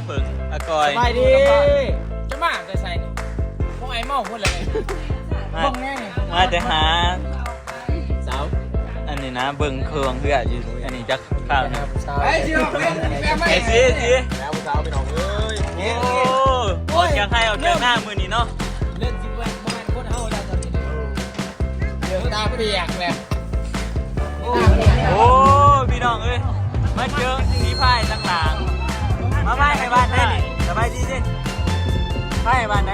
ເບິ່ງອາກອຍ ສະບາຍດີ ຈະມາແຕ່ໃສນີ້? ພວກໄອ້ເມົາພຸ້ນແຫຼະ ມາ ເບິ່ງແນ່ນີ້ ມາແຕ່ຫາສາວ ອັນນີ້ນະ ເບິ່ງເຄື່ອງເຮືອຢູ່ ອັນນີ້ຈັກຄາວໜຶ່ງ ໄປຊິ ໄປຊິ ໄປຊິ ແລ້ວຜູ້ສາວ ພີ່ນ້ອງເອີຍ ໂອ້ ອອກຈາກໄຮ່ອອກຈາກນາມື້ນີ້ເນາະ ເລີ່ມຊິບໍ່ ບໍ່ແມ່ນຄົນເຮົາແລ້ວຕອນນີ້ ເອີ ເລີ່ມຕາປຽກແລ້ວ. ໂອ້ ພີ່ນ້ອງເອີຍ ມາເຈີສີພາຍຕ່າງໆ ມາພາຍໃຫ້ບ້ານໃດນີ້? ສະບາຍດີເດ້ ພາຍໃຫ້ບ້ານໃດ?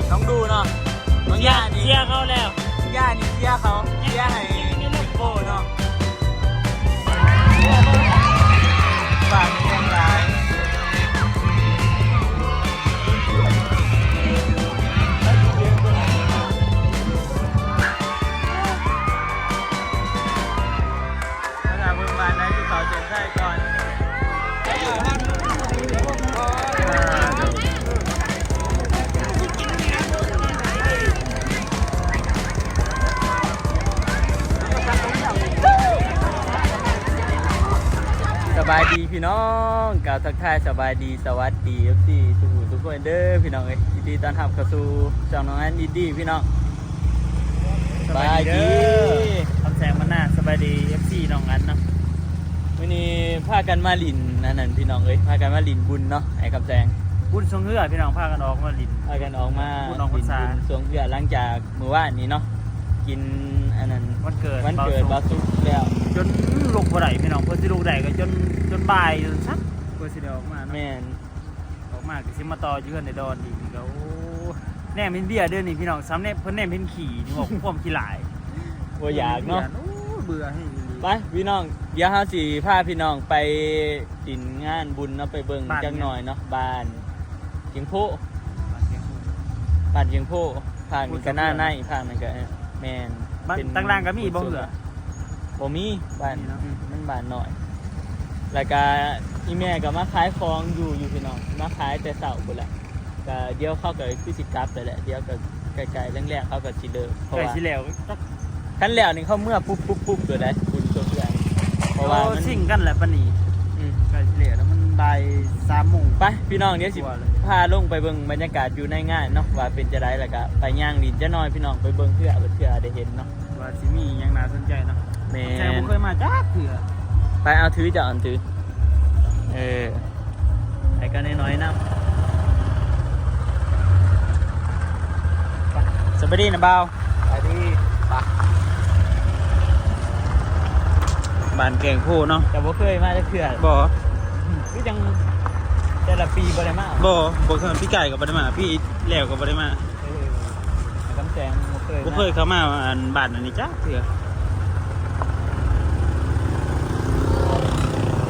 ນ້ອງດູເນາະ ນ້ອງຢານີ້ ເຊຍເຂົາແລ້ວ ນ້ອງຢານີ້ເຊຍເຂົາ ເຊຍໃຫ້ໂປເນາະ ຝາກແຮງຫຼາຍ. ມາຖ້າເບິ່ງບ້ານໃດທີ່ເຂົາເສັ້ນໄຊກ່ອນ ສະບາຍດີພີ່ນ້ອງ ກ່າວທັກທາຍສະບາຍດີ ສະຫວັດດີ ເອັຟຊີ ທຸກຜູ້ທຸກຄົນເດີພີ່ນ້ອງເອີຍ ຍິນດີຕ້ອນຮັບເຂົ້າສູ່ຊ່ອງນ້ອງອັນອິນດີພີ່ນ້ອງ ສະບາຍດີເດີ ຄຳແສງມານາ ສະບາຍດີ ເອັຟຊີ ນ້ອງອັນເນາະ ມື້ນີ້ພາກັນມາຫຼິ້ນອັນນັ້ນພີ່ນ້ອງເອີຍ ພາກັນມາຫຼິ້ນບຸນເນາະ ໄອ້ຄຳແສງ ບຸນຊ່ວງເຮືອພີ່ນ້ອງ ພາກັນອອກມາຫຼິ້ນ ພາກັນອອກມາຫຼິ້ນບຸນຊ່ວງເຮືອ ຫຼັງຈາກ ມື້ວານນີ້ເນາະ ກິນອັນນັ້ນ ວັນເກີດ ວັນເກີດບ່າວສຸກແລ້ວ ຈົນລຸກບໍ່ໄດ້ພີ່ນ້ອງ ເພື່ອຊິລຸກໄດ້ກໍຈົນ ຈົນບ່າຍຢູ່ຊັ້ນ ເພື່ອຊິໄດ້ອອກມາເນາະ ແມ່ນ ອອກມາກໍຊິມາຕໍ່ຢູ່ເຮືອນໄອ້ດອນອີກ ນີ້ກໍ ໂອ້ ແນມເຫັນເບຍເດີນີ້ພີ່ນ້ອງ ສ່ຳແນມ ເພິ່ນແນມເຫັນຂີ້ນີ້ ເວົ້າຄວາມຂີ້ຫຼ້າຍ ບໍ່ຢາກເນາະ ໂອ້ ເບື່ອແຮງອີ່ຫຼີ ໄປພີ່ນ້ອງ ດຽວເຮົາຊິພາພີ່ນ້ອງໄປ ເປັນງານບຸນເນາະ ໄປເບິ່ງຈັກໜ້ອຍເນາະ ບ້ານກຽງໂພ ບ້ານກຽງໂພ ພາກນີ້ກໍນາໃນ ພາກນັ້ນກໍ ເອີ ແມ່ນ ບ້ານ ເປັນ ຕ່າງໆກໍມີບໍ່ເຮືອ? ບໍ່ມີ ບ້ານ ມັນບ້ານນ້ອຍ ແລ້ວກໍອີ່ແມ່ກໍມາຂາຍຂອງຢູ່ ຢູ່ພີ່ນ້ອງ ມາຂາຍແຕ່ເຊົ້າພຸ້ນແຫຼະ ກໍດຽວເຂົາກໍຄືຊິກັບໄປແຫຼະ ດຽວກໍໃກ້ໆແລງໆເຂົາກໍຊິເລີກ ເພາະວ່າ ໃກ້ຊິແລ້ວ ຄັນແລ້ວນີ້ເຂົາເມືອປຸບໆໆໂລດໃດ ບຸນຊ່ວງເດືອນ ເພາະວ່າມັນ ໂອ້ ຊິງກັນແຫຼະປານນີ້ ອືມ ໃກ້ຊິແລ້ວແລ້ວ ມັນບ່າຍສາມໂມງ ໄປພີ່ນ້ອງ ດຽວຊິພາລົງໄປເບິ່ງບັນຍາກາດຢູ່ໃນງານເນາະ ວ່າເປັນຈັ່ງໃດ ແລ້ວກະໄປຍ່າງຫຼິ້ນຈັກໜ້ອຍພີ່ນ້ອງ ໄປເບິ່ງເທື່ອ ເທື່ອໄດ້ເຫັນເນາະ ວ່າຊິມີຫຍັງໜ້າສົນໃຈເນາະ ແມ່ນ ແຕ່ບໍ່ເຄີຍມາຈັກເທື່ອ ໄປ ເອົາ ຖື ເຈົ້າອັນ ຖື ເອີ ໃຫ້ກັນໜ້ອຍໆນຳ ສະບາຍດີນະບ່າວ ສະບາຍດີ ໄປ ບ້ານແກງໂພເນາະ ເຈົ້າບໍ່ເຄີຍມາຈັກເທື່ອ ບໍ່ ຄືຈັ່ງແຕ່ລະປີບໍ່ໄດ້ມາ ບໍ່ ບໍ່ເຄີຍ ປີກາຍກໍບໍ່ໄດ້ມາ ປີແລ້ວກໍບໍ່ໄດ້ມາ ເອີ ຄຳແສງບໍ່ເຄີຍ ບໍ່ເຄີຍເຂົ້າມາອັນ ບ້ານອັນນີ້ຈັກເທື່ອ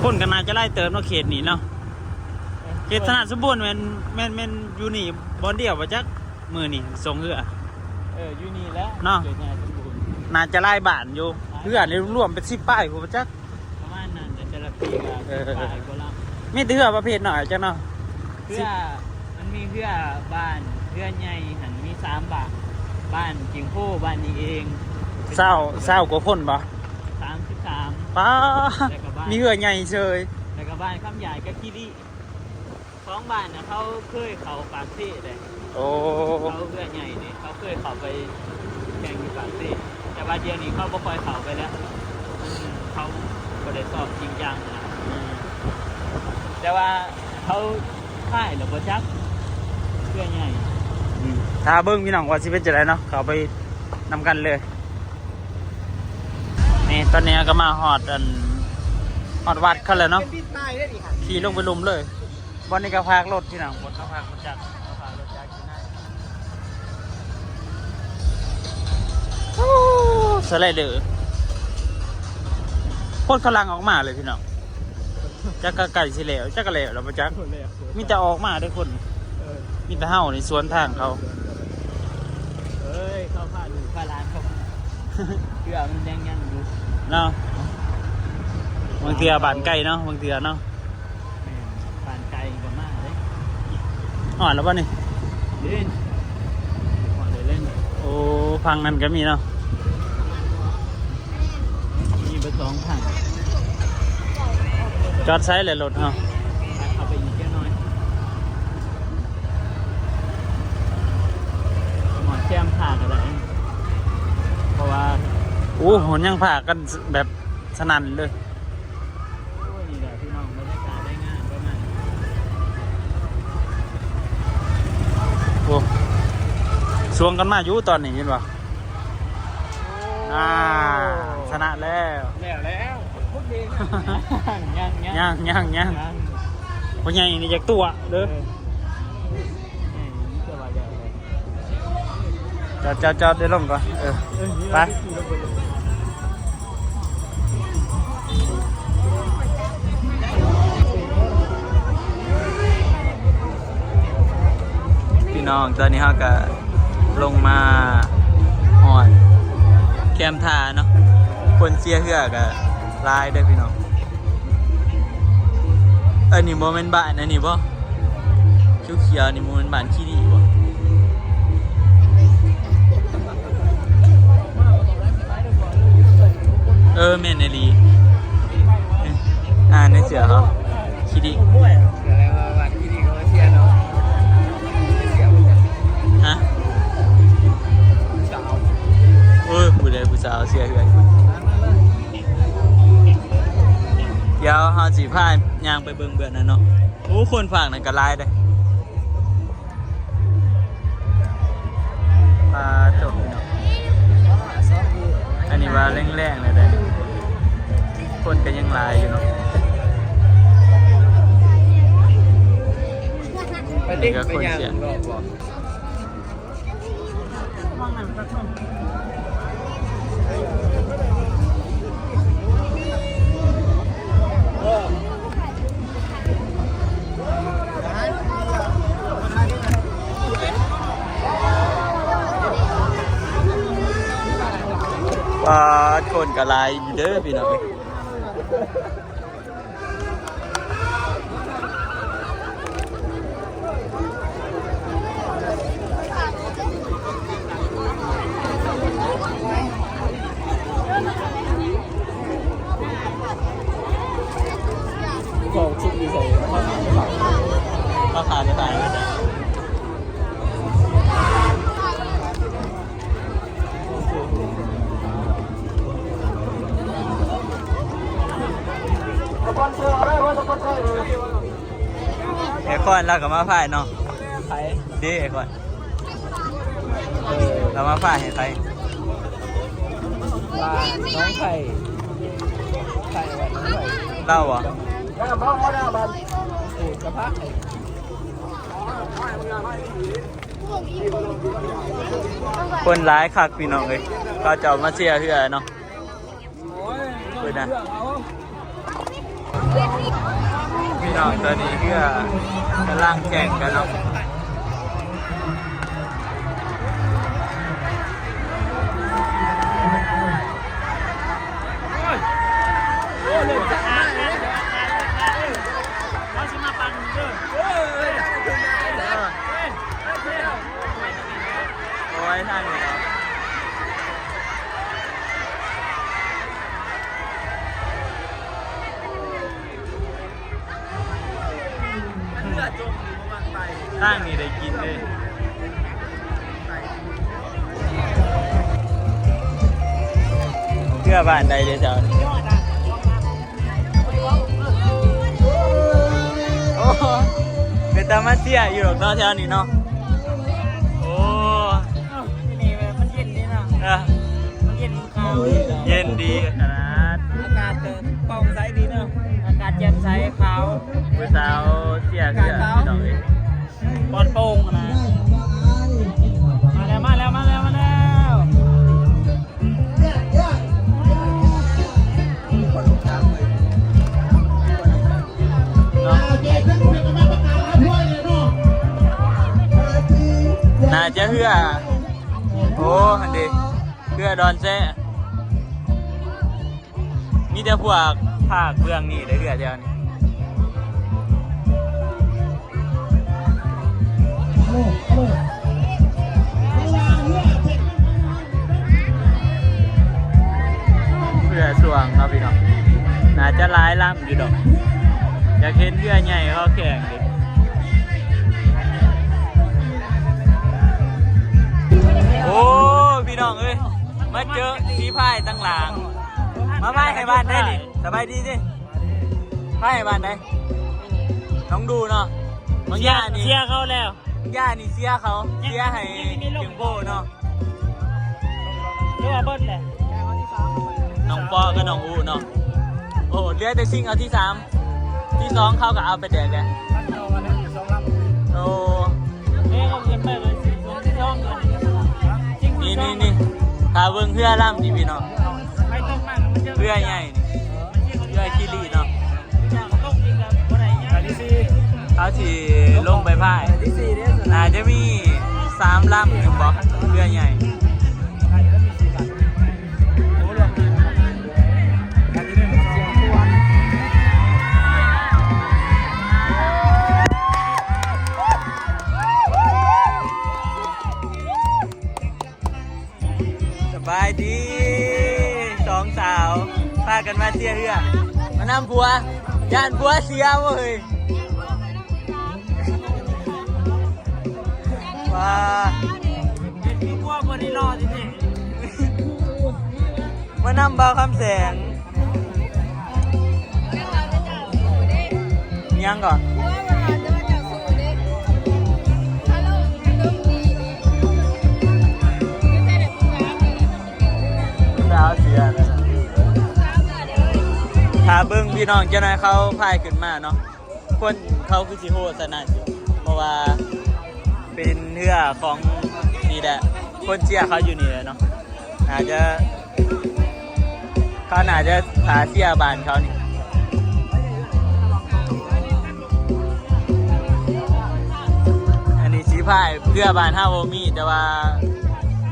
ຄົນກໍໜ້າຈະຫຼາຍເຕີບເນາະ ເຂດນີ້ເນາະ ເຂດຊະນະສົມບູນແມ່ນ ແມ່ນ ແມ່ນຢູ່ນີ້ບ່ອນດຽວບໍ່ຈັກ ມື້ນີ້ສົ່ງເຮືອ ເອີ ຢູ່ນີ້ແຫຼະເນາະ ເຂດໃຫຍ່ສົມບູນ ໜ້າຈະຫຼາຍບ້ານຢູ່ ເຮືອນີ້ລວມເປັນສິບປາຍພຸ້ນບໍ່ຈັກ ປະມານນັ້ນແຫຼະ ແຕ່ລະປີກໍ ເອີ ສິບປາຍກວ່າລຳ ມີແຕ່ເຮືອປະເພດນ້ອຍຈັກເນາະ ເຮືອ ມັນມີເຮືອບ້ານ ເຮືອໃຫຍ່ຫັ້ນມີສາມບ້ານ ບ້ານຈິງໂພ ບ້ານນີ້ເອງ ຊາວ ຊາວກວ່າຄົນບໍ່ ສາມສິບສາມ ປ້າ ແລ້ວກໍບ້ານ ມີເຮືອໃຫຍ່ເຊີຍ ແລ້ວກໍບ້ານຄຳຢາຍກັບຄີລີ ສອງບ້ານນະ ເຂົາເຄີຍເຂົ້າປາກເຊເດ້ ໂອ້ ເຂົາເຮືອໃຫຍ່ນີ້ ເຂົາເຄີຍເຂົ້າໄປແຂ່ງຢູ່ປາກເຊ ແຕ່ວ່າດຽວນີ້ເຂົາບໍ່ຄ່ອຍເຂົ້າໄປແລ້ວ ເຂົາບໍ່ໄດ້ຊ້ອມຈິງຈັງນະ ອືມ ແຕ່ວ່າເຂົາຂາຍແລ້ວບໍ່ຈັກ ເຮືອໃຫຍ່ ອືມ ຖ້າເບິ່ງພີ່ນ້ອງວ່າຊິເປັນຈັ່ງໃດເນາະ ເຂົ້າໄປນຳກັນເລີຍ ນີ້ ຕອນນີ້ເຮົາກໍມາຮອດອັນ ຮອດວັດເຂົາແລ້ວເນາະ ຂີ່ລົງໄປລຸ່ມເລີຍ ບ່ອນນີ້ກໍພາກລົດພີ່ນ້ອງ ບ່ອນເຂົາພາກລົດຈັກ ເຂົາພາກລົດຈັກຢູ່ໃນ ໂອ້ ສະໄລເດີ ຄົນກຳລັງອອກມາເລີຍພີ່ນ້ອງ ຈັກກໍໃກ້ຊິແລ້ວ ຈັກກໍແລ້ວແລ້ວບໍ່ຈັກ ມີແຕ່ອອກມາເດ້ຄົນ ເອີ ມີແຕ່ເຮົານີ້ສວນທາງເຂົາ ເອີຍ ເຂົາພາລູກພາຫຼານເຂົາມາ ເພື່ອມັນຍັງ ຍັງຢູ່ເນາະ ບາງເທື່ອບ້ານໄກເນາະ ບາງເທື່ອເນາະ ແມ່ນ ບ້ານໄກກໍມາເດ້ ຮອດແລ້ວບໍ່ນີ້? ເດ້ ຮອດແລ້ວເດ້ ໂອ້ ຝັ່ງນັ້ນກໍມີເນາະ ມີເບິດສອງຝັ່ງ ຈອດໃສແຫຼະລົດເຮົາ? ເຂົ້າໄປອີກເດີ ແຄມຖ້າກໍໄດ້ ເພາະວ່າ ໂອ້ ຫົນຍັງພາກັນແບບສະໜັ່ນເລີຍ. ໂອ້ຍ ນີ້ແຫຼະພີ່ນ້ອງ ບັນຍາກາດໃນງານປະມານ ໂອ້ ສວງກັນມາຢູ່ຕອນນີ້ ເຫັນບໍ່? ໂອ້ ອ່າ ຊະນະແລ້ວ ແລ້ວແລ້ວ ຍັງ ຍັງ ຍັງ ຍັງ ຍັງ ຍັງ ຍັງ ພໍ່ໃຫຍ່ນີ້ຢາກຕົວະເດີ. ເອີ ຈອດ ຈອດ ຈອດ ໄດ້ລົງກ່ອນ ເອີ ໄປ ພີ່ນ້ອງ. ຕອນນີ້ເຮົາກະລົງມາຮອດແຄມທ່າເນາະ ຄົນເຊຍເຮືອກະຫຼາຍເດີພີ່ນ້ອງ. ອັນນີ້ບໍ່ແມ່ນບ້ານອັນນີ້ບໍ່? ຂຽວໆນີ້ບໍ່ແມ່ນບ້ານຂີ້ດີບໍ່? ເອີ ແມ່ນອີ່ຫຼີ ອ່ານໃນເສື້ອເຮົາ ຂີ້ດີ ແສດງວ່າບ້ານຂີ້ດີເຂົາເຊຍເນາະ ຮະ? ເອີ ຜູ້ໃດຜູ້ສາວເຊຍເຮືອນ ດຽວເຮົາຊິພາຍ່າງໄປເບິ່ງເບື້ອງນັ້ນເນາະ. ໂອ້ ຄົນພາກນັ້ນກໍຫຼາຍເດ້. ປາໂທ້ ອັນນີ້ວ່າແລງໆແລ້ວເດ້ ຄົນກໍຍັງຫຼາຍຢູ່ເນາະ. ອັນນີ້ກໍຄົນເຊຍ ປາດ ຄົນກໍຫຼາຍຢູ່ເດີພີ່ນ້ອງ. ຂອງຊຸກຢູ່ໃສ? ລາຄາເທົ່າໃດ? ໄອ້ຄອນລາວກໍມາພາຍເນາະ. ໃຜ? ເດ້ ໄອ້ຄອນ ເອີ ລາວມາພາຍໃຫ້ໃຜ? ວ່ານ້ອງໄຜ່ ໃຜວ່ານ້ອງໄຜ່ ລາວບໍ່? ໂອ້ ກະພະ ຄົນຫຼາຍຄັກພີ່ນ້ອງເອີຍ ເຂົາເຈົ້າມາເຊຍເຮືອເນາະ. ເບິ່ງນະ ພີ່ນ້ອງ ຕອນນີ້ເຮືອກຳລັງແຂ່ງກັນເນາະ. ໂອ້ຍ ທາງນີ້ເນາະ ທາງນີ້ໄດ້ກິນເລີຍ. ເຮືອບ້ານໃດເດເຈົ້ານີ້? ໂອ້ ເປັນຕາມາເຊຍຢູ່ດອກເນາະ ແຖວນີ້ເນາະ. ໂອ້ ທີ່ນີ້ແບບມັນເຢັນດີເນາະ. ເອີ ມັນເຢັນຂາວ ເຢັນດີຂະໜາດ ອາກາດກໍປ່ອງໃສດີເນາະ ອາກາດແຈ່ມໃສຂາວ ຜູ້ສາວເຊຍເຮືອ ອາກາດຂາວ ພີ່ນ້ອງເອີຍ ປອດໂປ່ງນະ. ມາແລ້ວ ມາແລ້ວ ມາແລ້ວ ມາແລ້ວ. ໜ້າຈະເຮືອ ໂອ້ ຫັ້ນເດ ເຮືອດອນແຊ. ມີແຕ່ພວກພາກເບື້ອງນີ້ເດ້ ເຮືອແຖວນີ້. ເຮືອຊ່ວງເນາະພີ່ນ້ອງ ໜ້າຈະຫຼາຍລຳຢູ່ດອກ. ຢາກເຫັນເຮືອໃຫຍ່ເຂົາແຂ່ງເດ. น้องเอ้ย มาเจอสีพายตั้งหลัง มาพายให้บ้านได้นี่ สบายดีสิ พายให้บ้านได้ น้องดูเนาะ บางย่านี่ เสียเขาแล้ว บางย่านี่เสียเขา เสียให้เสียงโบเนาะ หรือว่าเบิดแหละ น้องปอกับน้องอูเนาะ โอ้ เหลือแต่ชิงเอาที่สาม ที่สองเขาก็เอาไปแดกแล้ว โอ้ นี่ๆๆ ถ้าเบิ่งเฮือลำนี่พี่น้อง เฮือใหญ่นี่ เฮือคิริเนาะ เขาสิลงไปพาย น่าจะมีสามลำอยู่บ่ เฮือใหญ่ สบายดี สองสาว พากันมาเที่ยวเฮือ มานำผัว ย่านผัวเสียเว้ย ว้า เฮ็ดคือผัวบ่ได้รอดแท้ๆ มานำบ่าวคำแสง ยังก่อน สาวเสียแล้วนะ ถ้าเบิ่งพี่น้องเจ้าหน้าเขาพายขึ้นมาเนาะ คนเขาคือสิโหดขนาดนี้ เพราะว่าเป็นเฮือของนี่แหละ คนเชียร์เขาอยู่นี่แหละเนาะ น่าจะ เขาน่าจะพาเชียร์บ้านเขานี่ อันนี้สิพายเฮือบ้านเฮาบ่มี แต่ว่า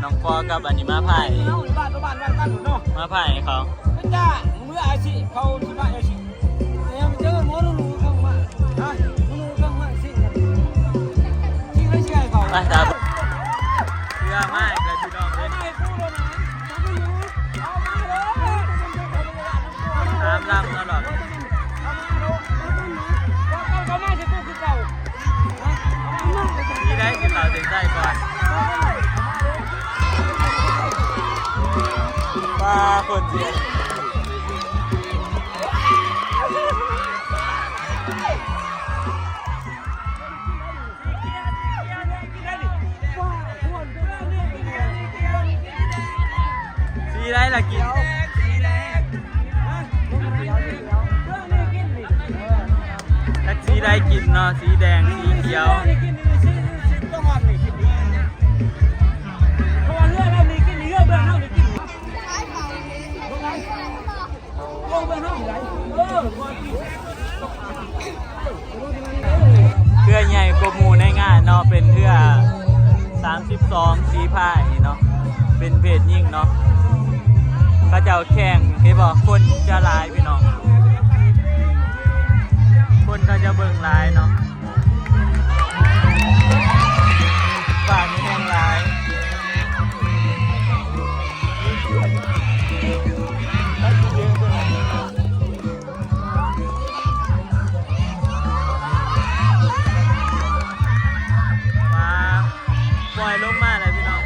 น้องปอกับอันนี้มาพาย มาพายให้เขา ไปตามเฮือมาอีกแล้วพี่น้องเอ้ย สามลำตลอด สีได้กินเหล้าเต็มใจก่อน ปาคนเดียว สีได้ละกิน จักสีได้กินเนาะ สีแดง สีเขียว เฮือใหญ่กว่าหมู่ในงานเนาะ เป็นเฮือสามสิบสอง สีพายเนาะ เป็นเพศหญิงเนาะ เขาเจ้าแข่ง เห็นบ่ คนจะหลายพี่น้อง คนเขาจะเบิ่งหลายเนาะ บ้านแห่งหลาย มา ปล่อยลงมาแล้วพี่น้อง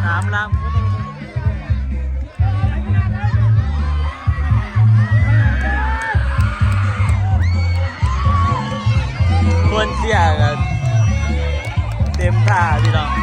สามลำ คนเชียร์กันเต็มท่าพี่น้อง เ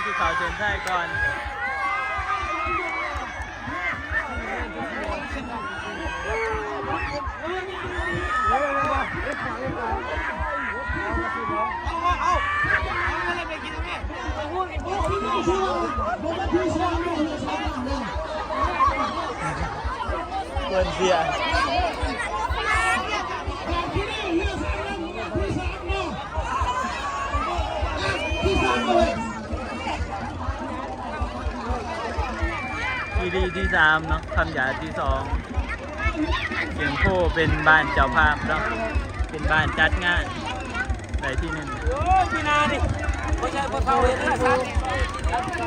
ທີ່ເຂົ້າເສັ້ນໄຊກ່ອນ. ເພິ່ນເຊຍ. ທີ່ດີທີ່ສາມເນາະ ຄຳຢາທີ່ສອງ. ສຽງໂພເປັນບ້ານເຈົ້າພາບເນາະ ເປັນບ້ານຈັດງານ ໄດ້ທີ່ໜຶ່ງ. ໂອ້ຍ ປີໜ້ານີ້ບໍ່ໃຊ່ພໍ່ເຖົ້າເຮັດແລ້ວຊັ້ນ.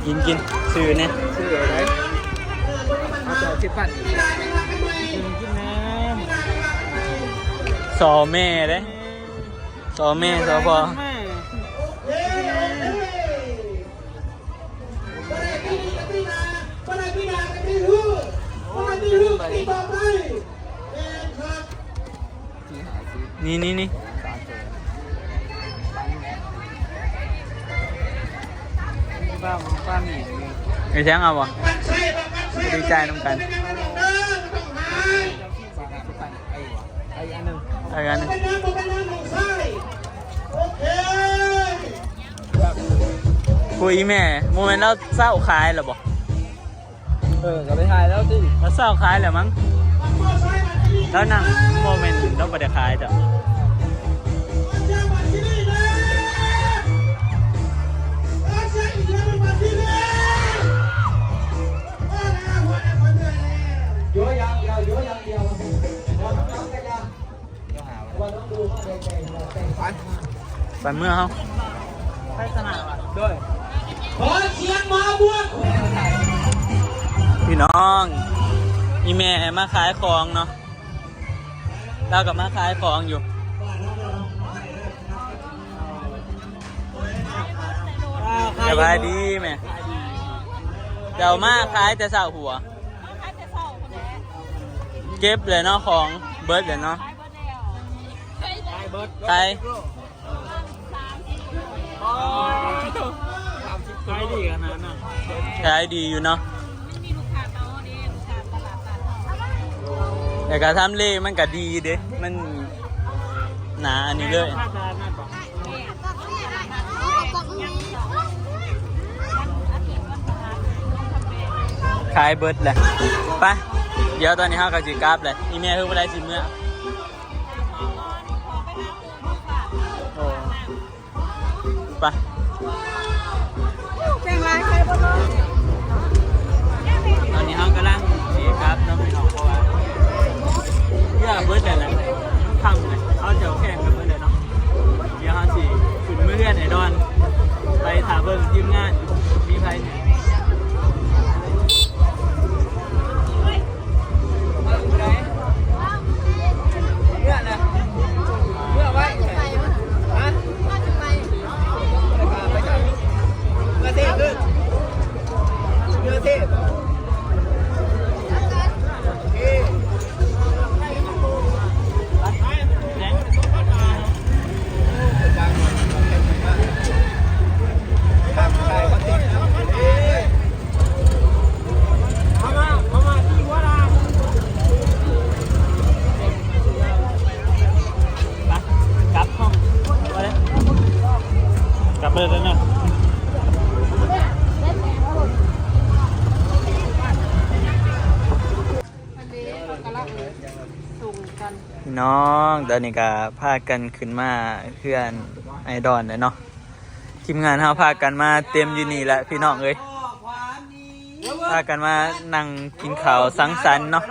ກິນ ກິນ ຊື້ແດ່ ຊື້ເອົາໄດ໋ ເອົາສອງສິບພັນ ກິນແດ່ ຊໍແມ່ເດ້ ຊໍແມ່ ຊໍພໍ່. ນີ້ ນີ້ ນີ້ ໄອ້ແຊງເອົາບໍ່? ດີໃຈນຳກັນ. ຜູ້ອີແມ່ ບໍ່ແມ່ນລາວເຊົາຂາຍແລ້ວບໍ່? ເອີ ກໍໄປຖ່າຍລາວຕິ ລາວເຊົາຂາຍແລ້ວມັງ. ລາວນັ່ງ ບໍ່ແມ່ນ ລາວບໍ່ໄດ້ຂາຍເຈົ້າ. ໄປ ໄປເມືອເຮົາ ໄປສະໜາມ ໂດຍ ຂໍສຽງໝໍບວກ ພີ່ນ້ອງ. ອີແມ່ມາຂາຍຂອງເນາະ ລາວກໍມາຂາຍຂອງຢູ່. ສະບາຍດີແມ່. ເຈົ້າມາຂາຍແຕ່ເຊົ້າພຸ້ນ ເກັບແລ້ວເນາະ ຂອງເບິດແລ້ວເນາະ ຂາຍ ຂາຍດີຂະໜາດນັ້ນ ຂາຍດີຢູ່ເນາະ. ແລ້ວກໍທຳເລມັນກໍດີເດ້ ມັນໜ້າອັນນີ້ເລີຍ. ຂາຍເບິດແລ້ວ ໄປ. ດຽວຕອນນີ້ເຮົາກໍຊິກັບແລ້ວ ອີແມ່ຄືບໍ່ໄດ້ຊິເມືອ. ໂອ້ ໄປ ແຂ່ງຫຼາຍໃຄບໍ່ລົງ. ຕອນນີ້ເຮົາກຳລັງຊິກັບເນາະພີ່ນ້ອງ ເພາະວ່າເຮືອເບິດແລ້ວ ຄ່ຳແລ້ວ ເຂົາເຈົ້າແຂ່ງກັນເບິດແລ້ວເນາະ. ດຽວເຮົາຊິຂຶ້ນເມືອເຮືອນໄອ້ດອນ ໄປຖ້າເບິ່ງທີມງານ ມີໃຜແດ່. ໄປ ກັບຫ້ອງ ກັບເລີຍເດີ. ພີ່ນ້ອງ ຕອນນີ້ກໍພາກັນຂຶ້ນມາເຮືອນໄອ້ດອນແລ້ວເນາະ. ທີມງານເຮົາພາກັນມາເຕັມຢູ່ນີ້ແຫຼະພີ່ນ້ອງເອີຍ ພາກັນມານັ່ງກິນເຂົ້າສັງສັນເນາະ.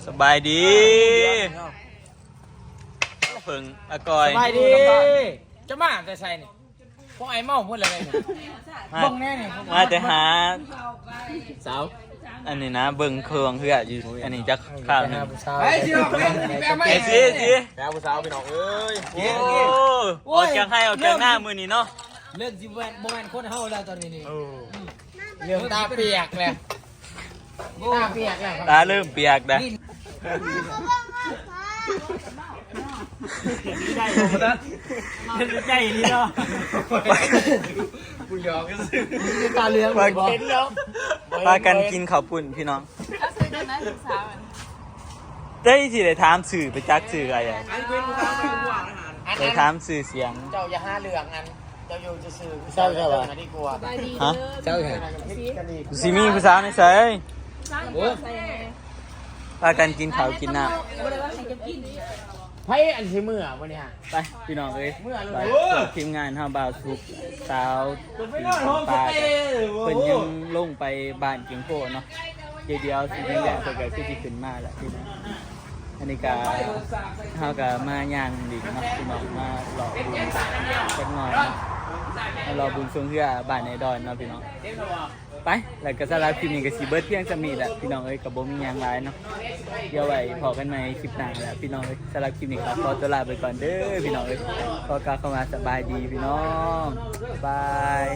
ສະບາຍດີ ເພິ່ງ ອາກອຍ ສະບາຍດີ. ຈະມາແຕ່ໃສນີ້? ພວກອ້າຍເມົາໝົດແລ້ວນີ້ ມາ ເບິ່ງແນ່ນີ້ ມາແຕ່ຫາສາວ. ອັນນີ້ນະ ເບິ່ງເຄື່ອງເຮືອຢູ່ ອັນນີ້ຈັກຄາວໜຶ່ງ ໄປຊິອອກໄປ ຊິໄປເອົາໄມ້ ເອ ຊິ ຊິ ແລ້ວຜູ້ສາວ ພີ່ນ້ອງເອີຍ ໂອ້ ໂອ້ຍ ອອກຈາກໄຮ່ອອກຈາກນາມື້ນີ້ເນາະ ເລີ່ມຊິບໍ່ແມ່ນ ບໍ່ແມ່ນຄົນເຮົາແລ້ວຕອນນີ້ນີ້ ເອີ ເລີ່ມຕາປຽກແລ້ວ ຕາປຽກແລ້ວ ຕາເລີ່ມປຽກແລ້ວ ໃຫຍ່ບໍ່ ໃຫຍ່ນີ້ເນາະ ກູຢອກຊື່ ຕາເຫຼືອງ ເຫັນແລ້ວ ພາກັນກິນເຂົ້າປຸ້ນພີ່ນ້ອງ ເຈົ້າຊື່ຈັ່ງໃດລູກສາວ ໄດ້ຊິໄດ້ຖາມຊື່ ໄປຈັກຊື່ໄອ້ ໄດ້ຖາມຊື່ສຽງ ເຈົ້າຢ່າຫາເລື່ອງ ອັນ ເຈົ້າຢູ່ຊື່ໆ ເຈົ້າ ເຈົ້າວ່າ ດີກວ່າ ສະບາຍດີເດີ ຮະ ເຈົ້າ ເຈົ້າ ຊິມີຜູ້ສາວໃນໃສ ໂອ້ ພາກັນກິນເຂົ້າກິນນ້ຳ ບໍ່ໄດ້ວ່າໃຫ້ເຈົ້າກິນ ໃຜອັນຊິເມືອບໍ່ນີ້ຫະ ໄປພີ່ນ້ອງເອີຍ ເມືອໂລດ ພວກທີມງານເຮົາ ບ່າວສຸກ ສາວ ເພິ່ນຍັງລົງໄປບ້ານກິງໂພເນາະ ດຽວໆຊິເຫັນແລ້ວ ເພິ່ນກໍຄືຊິຂຶ້ນມາແລ້ວພີ່ນ້ອງ ອັນນີ້ກໍ ເຮົາກໍມາຍ່າງຫຼິ້ນເນາະ ພີ່ນ້ອງ ມາເລາະບຸນຈັກໜ້ອຍເນາະ ມາເລາະບຸນຊ່ວງເຮືອບ້ານໄອ້ດອນເນາະພີ່ນ້ອງ ໄປ ແລ້ວກໍສຳລັບຄລິບນີ້ກໍຊິເບິດພຽງສ່ຳນີ້ແຫຼະພີ່ນ້ອງເອີຍ ກໍບໍ່ມີຫຍັງຫຼາຍເນາະ ດຽວໄວ້ພໍ້ກັນໃໝ່ຄລິບໜ້າແຫຼະພີ່ນ້ອງເອີຍ ສຳລັບຄລິບນີ້ກໍຂໍຕົວລາໄປກ່ອນເດີພີ່ນ້ອງເອີຍ ຂໍກ່າວຄຳວ່າສະບາຍດີພີ່ນ້ອງ ບາຍ.